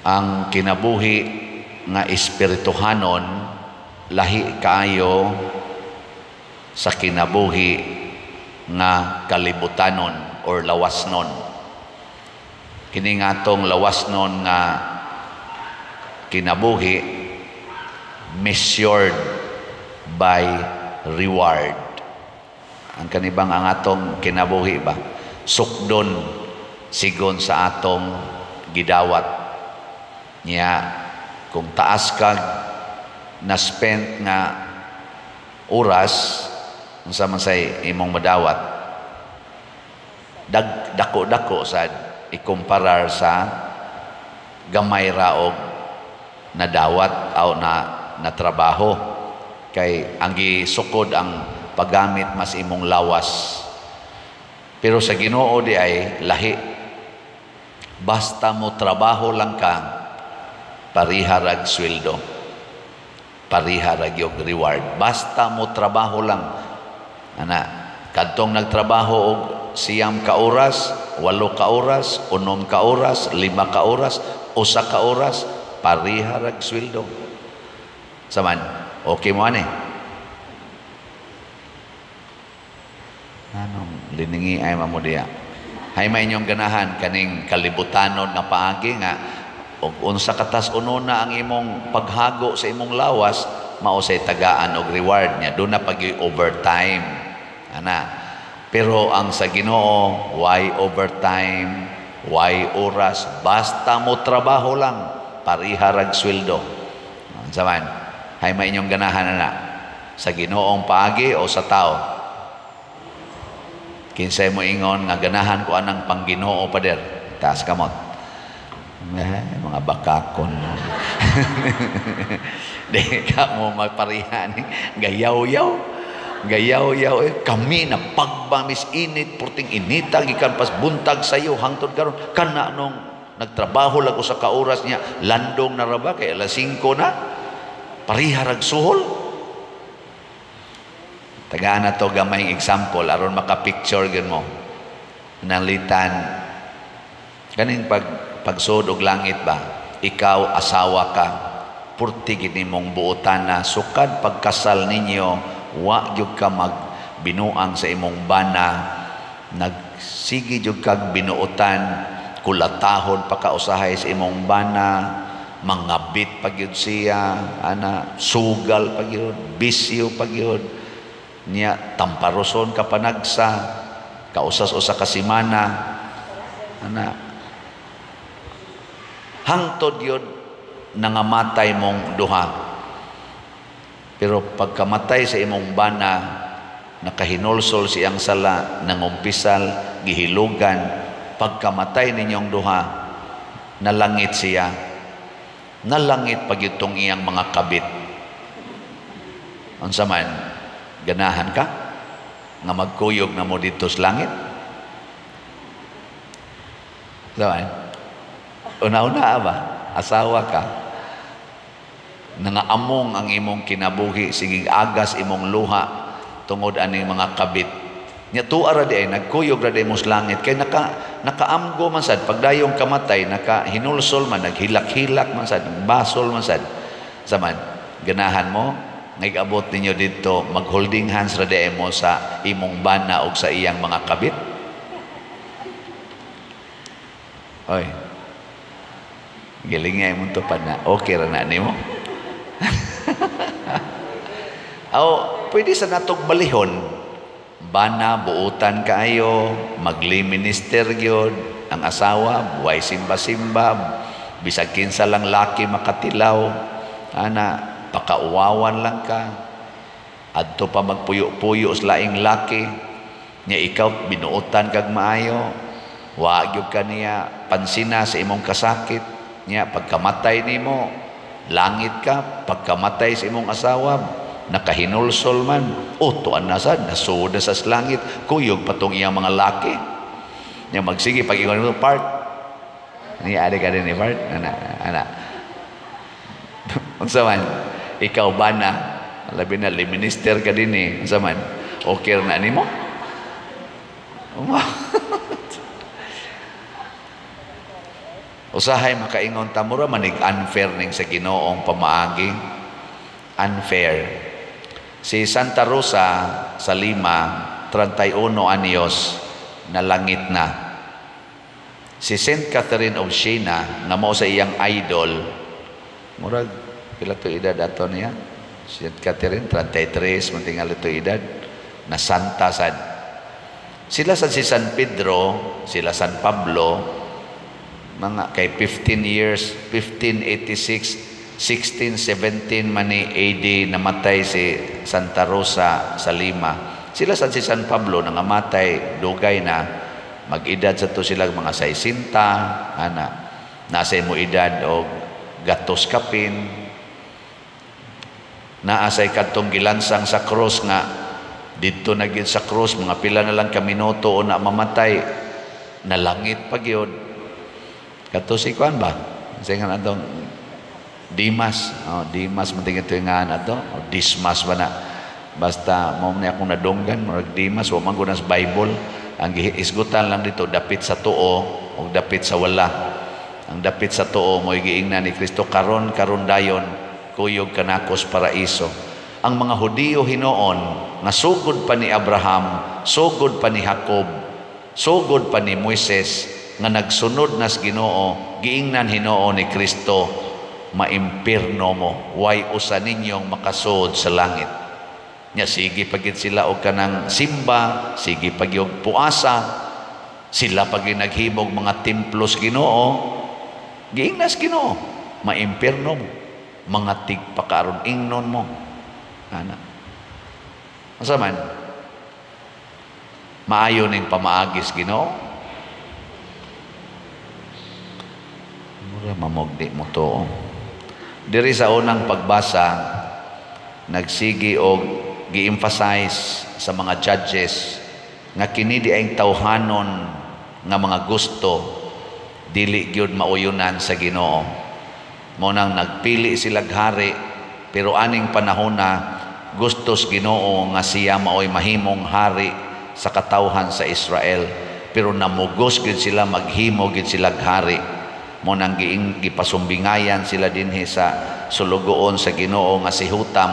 Ang kinabuhi nga espirituhanon lahi kaayo sa kinabuhi nga kalibutanon or lawasnon. Kini nga atong lawasnon nga kinabuhi measured by reward. Ang kanibang ang atong kinabuhi ba sukdon sigon sa atong gidawat niya. Kung taas kag na spent nga oras, unsa man say imong madawat? Dako-dako sad ikumparar sa gamay ra og nadawat o na natrabaho, kay ang gisukod ang paggamit mas imong lawas. Pero sa Ginoo di ay lahi. Basta mo trabaho lang ka, pariha rag sweldo, pariha rag yung reward. Basta mo trabaho lang, ana, kadtong nagtrabaho og 9 ka oras, 8 ka oras, 6 ka oras, 5 ka oras, 1 ka oras, pariha rag sweldo. Saman, okay mo ani? Anong liningi ay mamudiya? Hay may inyong ganahan kaning kalibutanon nga paagi nga og unsa katas unona ang imong paghago sa imong lawas, mao say tagaan og reward niya. Doon na pag overtime, ana. Pero ang sa Ginoo, why overtime, why oras, basta mo trabaho lang, pariha rag sweldo. Unsa man? Hay may inyong ganahan, ana? Sa Ginoong paagi o sa tao? Kinsay mo ingon nga ganahan ko anang pangginoo, pader? Taas kamot. Eh, mga bakakon. Di ka mo magparihan. Gayaw-yaw. Gayaw-yaw. Eh, kami na pagbamis init, purting inita, gikan pas buntag sayo, hangtod karon. Kana nung nagtrabaho lang usa ka oras niya, landong na ra ba, kay alas 5 na, pariha rag suhol. Tagaan na to gamayng example aron maka-picture gyud mo. Nalitan kaning pagsud og langit ba, ikaw asawa ka, purti gid nimong buotan na sukad pagkasal ninyo wa gyud ka magbinuang sa imong bana, nagsige gyud kag binuotan, kulatahon pa ka usahay sa imong bana, mangabit pa gyud siya, ana, sugal pa gyud, bisyo pa gyud niya, tamparoson ka panagsa, kausas-usa ka semana, ana, hangtod yun nangamatay mong duha. Pero pagkamatay sa imong bana, nakahinulsol siyang sala, nangumpisal, gihilugan, pagkamatay ninyong duha, nalangit siya, nalangit pag itong iyang mga kabit. Unsa man, ganahan ka nga magkuyog na mo dito sa langit? Sabi, una-una ba? Asawa ka, nangaamong ang imong kinabuhi, sige agas imong luha tungod aning mga kabit. Nya tuwa ra di ay nagkuyog ra di mo sa langit kay nakaamgo man sad pagdayong kamatay, nakahinulsol man, naghilak-hilak man sad, basol man sad. Saman, ganahan mo ngigabot ninyo dito, mag-holding hands ra di mo sa imong bana og sa iyang mga kabit? Oy, giling nga imong tupad na, okay ra na nimo? Aw, pwede sa natog balihon, bana, buutan kaayo, magli-minister gyud, ang asawa, buhay simba-simba, bisag kinsa lang laki makatilaw, ana, pakauwawan lang ka, adto pa magpuyo-puyo sa laing laki, nya ikaw binuotan kag maayo, wa gyud ka niya pansina sa imong kasakit, nya pagkamatay nimo langit ka, pagkamatay sa imong asawa nakahinulsol man, o tuan na sad, nasuod na sa langit, kuyog patong iyang mga laki. Nya magsige pag ingon mo part, ni ari ka din ni part, ana ana. Unsa man, ikaw ba na, labi na, minister ka din eh. Unsa man, okay na nimo? Usahay makaingon ta, mura manig unfair ning sa Ginoong pamaagi. Unfair. Si Santa Rosa sa Lima, 31 anyos, nalangit na. Si Saint Catherine of Siena, nga mao sa iyang idol, murag pila to edad ato niya? Saint Catherine, 33, mantingal ito edad, na santa sad. Sila sa si San Pedro, sila San Pablo, mga kay 15 years, 1586, 1617 man ni AD namatay si Santa Rosa sa Lima. Sila sa si San Pablo nangamatay dugay na, mag-edad sa to sila mga 60, ana nasa mo edad og gatos kapin. Naa say kadtong gilansang sa cross nga didto na gyud sa cross, mga pila na lang ka minuto o na mamatay, nalangit pa gyud. Kadto si kuan ba? Sa nga atong Dimas, oh, Dimas man tingin nga ato, o Dismas ba na? Basta mao ni akong nadunggan, murag Dimas, wa man sa Bible. Ang gihisgutan lang dito dapit sa tuo o dapit sa wala. Ang dapit sa tuo mo'y giingnan ni Kristo, karon karon dayon kuyog kanakos paraiso. Ang mga Hudiyo hinoon nga sugod pa ni Abraham, sugod pa ni Jacob, sugod pa ni Moises nga nagsunod nas Ginoo, giingnan hinoo ni Kristo, maimpirno mo, way usa ninyong makasud sa langit. Nya sige pagid sila og kanang simba, sige pagyog puasa, sila pag naghimog mga templos Ginoo, giingnas Ginoo, maimpirno mo, mga tigpakaron ingnon mo. Ana. Asa man? Maayo ning pamaagis Ginoo. Mura mamogdi mo to. Diri sa unang pagbasa, nagsigi og gi-emphasize sa mga judges nga kini di ay tawhanon nga mga gusto dili gyud mauyunan sa Ginoo. Mo nang nagpili silag hari, pero aning panahona gustos Ginoo nga siya maoy mahimong hari sa katawhan sa Israel, pero namugos gyud sila, maghimo gyud silag hari. Mo nang gipasumbingayan sila dinhi sa sulugoon sa Ginoo nga si Hutam,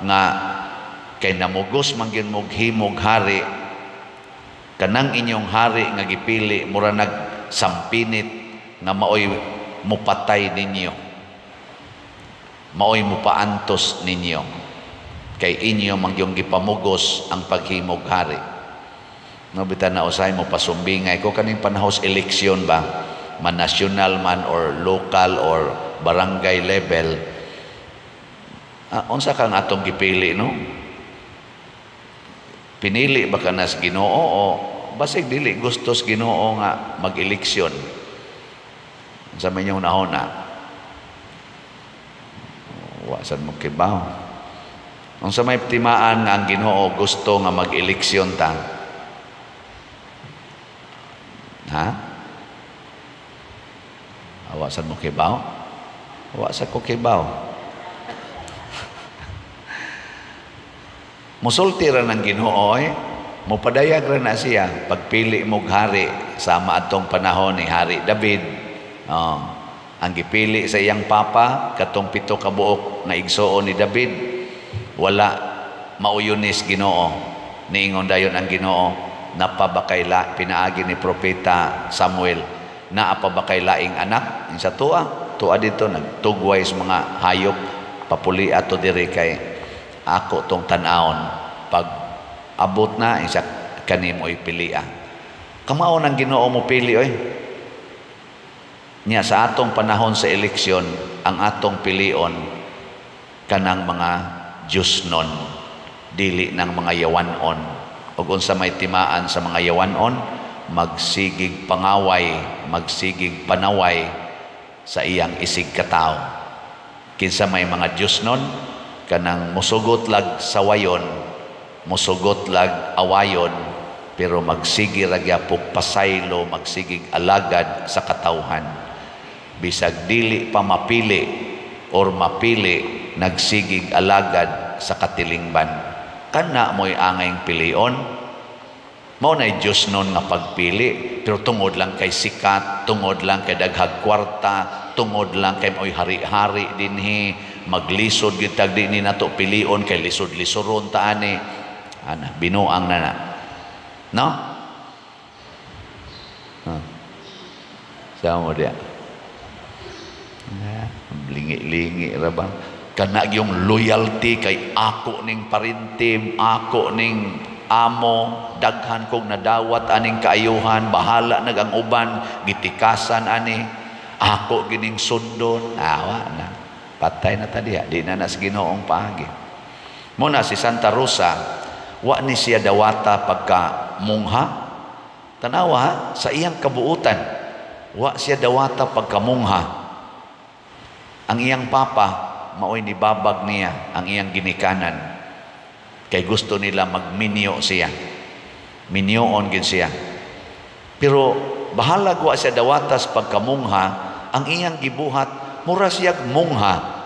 nga kay namugos man gyud moghimog hari, kanang inyong hari nga gipili mura nagsampinit nga maoy mupatay ninyo, maoy mupaantos ninyo, kay inyo man gyud gipamugos ang paghimog hari. No bitan na usay mo pasumbingay ko kaning panahos eleksyon ba, man national man or local or barangay level, unsa kang atong gipili, no? Pinili ba ka nas Ginoo o basig dili gustos Ginoo nga mag-eleksyon? Sa may inyong nahona, wa sad mo kibaw. Unsa may timaan nga ang Ginoo gusto nga mag-eleksyon ta? Ha? Wa sad mo kibaw? Wa sa ko kibaw. Musulti ra ng Ginoo, eh. Mupadayag ra na siya pagpili mog hari sama atong panahon ni Hari David. Oh, ang gipili sa iyang papa katong 7 ka buok nga igsuon ni David, wala mauyunis Ginoo. Niingon dayon ang Ginoo, napabakayla pinaagi ni propeta Samuel, naa pa ba kay laing anak? Sa tuwa, tuwa dito nagtugway sa mga hayop, papuli ato diri kay ako tong tan-awon. Pag abot na isa kanimo ipilia. Kamao nang Ginoo mo pili oy. Nya sa atong panahon sa eleksyon, ang atong pilion kanang mga Diyosnon, dili ng mga yawanon. Ug unsa may timaan sa mga yawanon, magsigig pangaway, magsigig panaway sa iyang isig katawo. Kinsa may mga Diyosnon, kanang musugot lag sawayon, musugot lag awayon, pero magsigi ra gyapon pasaylo, magsigig alagad sa katawhan. Bisag dili pa mapili or mapili, nagsigig alagad sa katilingban. Kana mo'y angayng pilion. Mao na Diyos nun nga pagpili, pero tungod lang kay sikat, tungod lang kay daghag kwarta, tungod lang kay maoy hari-hari dinhi, maglisod gyud tag di ni nato pilion kay lisod-lisoron ta ani. Ana, binuang na na. No? Huh. Sa mo diya. Lingi-lingi ra ba? Kana yung loyalty kay ako ning parintim, ako ning amo, daghan kog nadawat aning kaayuhan, bahala nag ang uban, gitikasan ani, ako gining sundon, awa na. Patay na ta diha, di na na sa Ginoong paagi. Muna si Santa Rosa, wa ni siya dawata pagka mungha. Tanawa ha, sa iyang kabuutan, wa siya dawata pagka mungha. Ang iyang papa, maoy nibabag niya ang iyang ginikanan. Kay gusto nila magminyo siya. Minyoon gid siya. Pero bahalag wa siya dawatas pagkamungha, ang iyang gibuhat, mura siya mungha.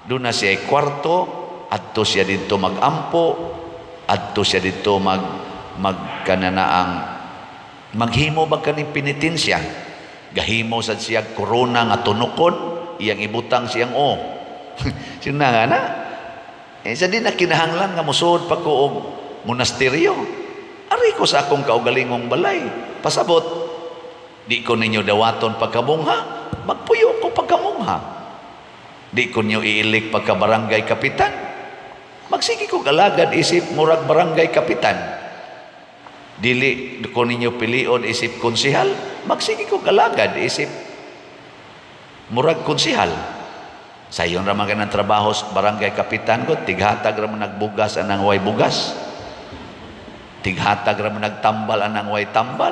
Doon na siya kwarto, adto siya didto magampo, adto siya didto magkananaang maghimo bag kaning penitensya. Gahimo sad siya korona nga tunukon, iyang ibutang siyang o. Sino nga na? Eh, sa di na kinahanglan nga musuod pa ko og monasteryo. Ari ko sa akong kaugalingong balay. Pasabot, di ko ninyo dawaton pagkamungha, magpuyo ko pagkamungha. Di ko ninyo iilik pagka barangay kapitan, magsige ko galagad isip murag barangay kapitan. Dili ko ninyo pilion isip konsihal, magsige ko galagad isip murag konsihal. Sayon ra man kanang trabaho sa barangay kapitan ko, tighatag ra man nagbugas anang way bugas. Tighatag ra man nagtambal anang way tambal.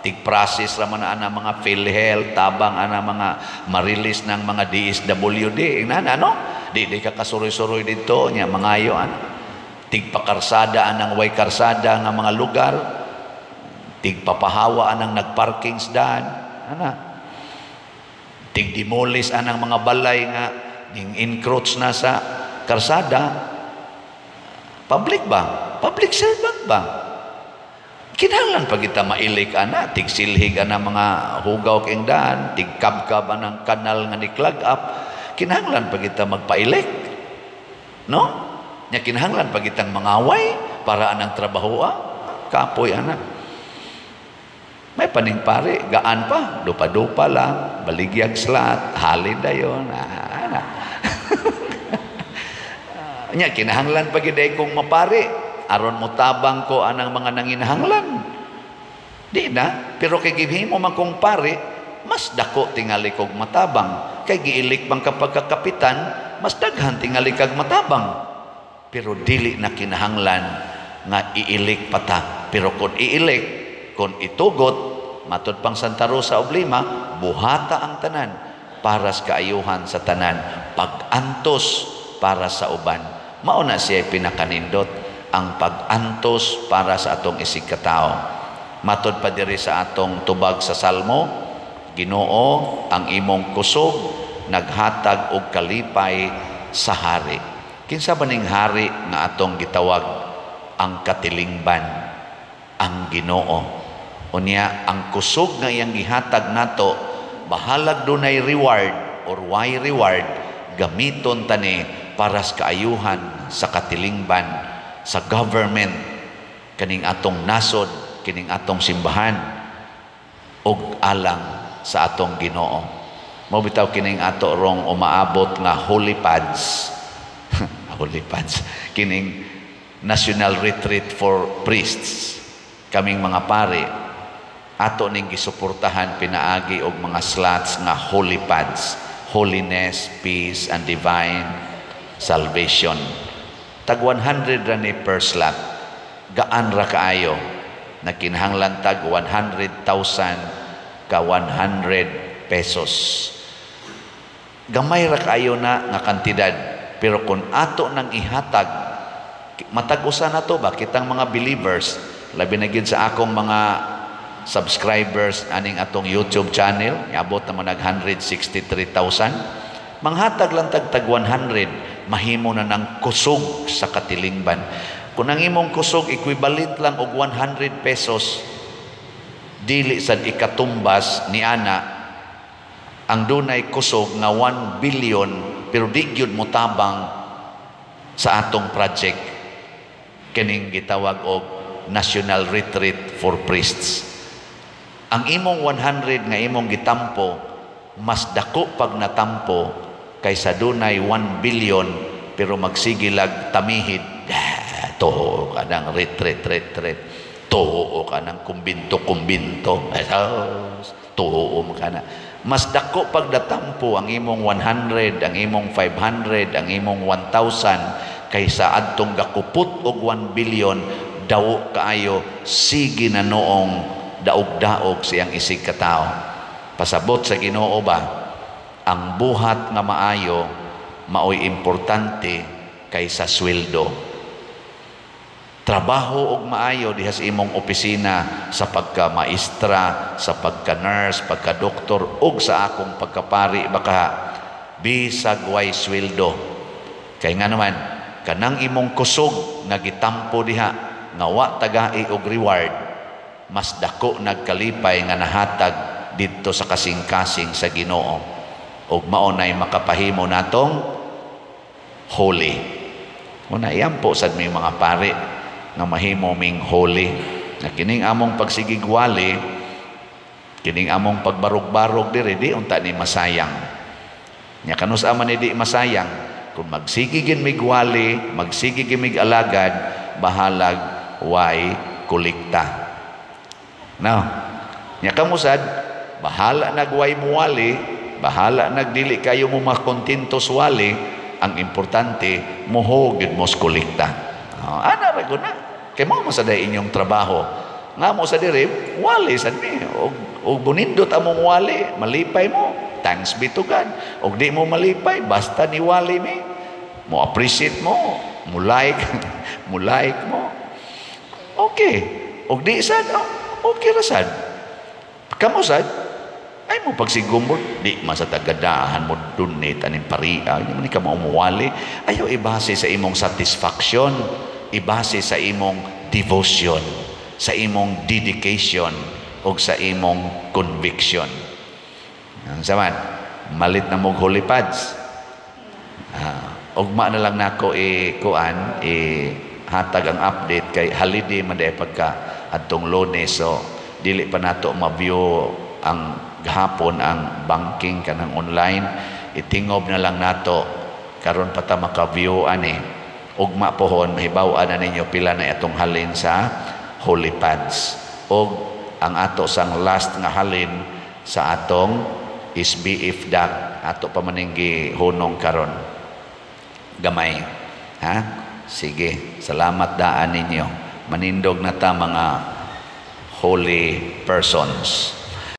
Tigprocess ra man ana mga PhilHealth, tabang ana mga marilis ng mga DSWD. Ingnan ano? Di di ka kasuroy-suroy didto nya mangayo ana. Tigpakarsada anang way karsada nga mga lugar. Tigpapahawa anang nagparking sdan ana. Tigdemolis anang mga balay nga ning encroach na sa karsada. Public ba? Public servant ba? Kinahanglan pa kita mailik ana, tigsilhig ana mga hugaw king daan, tigkabkab anang kanal nga ni clog up. Kinahanglan pa kita magpailik. No? Nya kinahanglan pa kitang mangaway para anang trabaho kapoy ana. May paningpari, gaan pa, dupa-dupa lang, baligyag slat, halin dayon, ana. Nya kinahanglan pa gid kong mapari aron motabang ko anang mga nanginahanglan. Di na, pero kay gihimo man kong pari, mas dako tingali kog matabang. Kay giilik man kapag kakapitan, mas daghan tingali kag matabang. Pero dili na kinahanglan nga iilik pata. Pero kung iilik, kung itugot, matud pang Santa Rosa of Lima, buhata ang tanan para sa kaayuhan sa tanan, pag-antos para sa uban. Mao na siya pinakanindot, ang pag-antos para sa atong isig katao. Matod pa diri sa atong tubag sa Salmo, Ginoo, ang imong kusog naghatag og kalipay sa hari. Kinsa ba ning hari nga atong gitawag ang katilingban, ang Ginoo? Unya ang kusog nga iyang gihatag nato, bahalag dunay reward or why reward, gamiton tani para sa kaayuhan sa katilingban, sa government, kining atong nasod, kining atong simbahan, ug alang sa atong Ginoo. Mao bitaw kining ato rong umaabot nga holy pads. Holy pads. Kining National Retreat for Priests. Kaming mga pare, ato ning gisuportahan pinaagi og mga slots nga holy pads, holiness, peace, and divine salvation. Tag 100 ra ni per slot. Gaan ra kaayo. Nagkinahanglan tag 100,000 ka 100 pesos. Gamay ra kaayo na nga kantidad, pero kung ato nang ihatag, matag usa na to ba kitang mga believers, labi na gid sa akong mga subscribers aning atong YouTube channel, niabot naman nag 163,000. Manghatag lang tag tag 100, mahimo na ng kusog sa katilingban. Kung ang imong kusog equivalent lang og 100 pesos, dili sad ikatumbas ni ana ang dunay kusog nga 1 billion pero di gyud motabang sa atong project kining gitawag og National Retreat for Priests. Ang imong 100 nga imong gitampo, mas dako pag natampo kaysa dunay 1 billion pero magsigilag tamihid, tuo ka ng retreat, retreat, tuo ka ng kumbinto, kumbinto, tuo ka na. Mas dako pag natampo ang imong 100, ang imong 500, ang imong 1,000 kaysa adtong gakupot og 1 billion, dawo kaayo, sige na noong daog-daog siyang isig katao. Pasabot sa Ginoo ba, ang buhat nga maayo maoy importante kaysa sweldo. Trabaho og maayo diha sa imong opisina, sa pagka-maestra, sa pagka-nurse, pagka-doktor ug sa akong pagkapari baka, bisag way sweldo. Kay nga naman, kanang imong kusog nga gitampo diha nga wa tagai og reward, mas dako nagkalipay nga nahatag didto sa kasing-kasing sa Ginoo ug mao nay makapahimo natong holy. Una iyampo sad mi mga pari nga mahimo ming holy, na kining among pagsigigwali, kining among pagbarog-barog diri, di unta ni masayang. Nya kanus man ni di masayang kung magsige gin migwali, magsige gin mig alagad, bahalag way kolekta. No, nya kamo sad, bahala nagway muwali, bahala nagdili kayo mo makontento wali, ang importante muho gid mo kolekta. Oh, ana ra na. Kay mao man sa inyong trabaho. Nga mo sa diri, wali sad mi. Og bunindot among wali, malipay mo. Thanks be to God. Og di mo malipay, basta ni wali mi. Mo appreciate mo, mo like, mo like mo. Okay. Og di sad, oh, okay ra sad. Kamo sad, ay mo pagsigumot, di man sa tagadahan mo donate aning paria, hindi man ni ka maumuwali. Ayaw ibase sa imong satisfaction, ibase sa imong devotion, sa imong dedication, o sa imong conviction. Ang saman, malit na mong holy pads. Ugma na lang nako i-kuan, i-hatag ang update kay holiday man day pagka adtong Lunes, so dili pa nato ma-view ang gahapon ang banking kanang online. Itingob na lang nato karon pa ta maka-view ani. Ugma pohon mahibaw-an na ninyo pila na atong halin sa holy pads og ang ato sang last nga halin sa atong SBF dag ato pa maning gihunong karon gamay, ha. Sige, salamat daan ninyo. Manindog na ta, mga holy persons.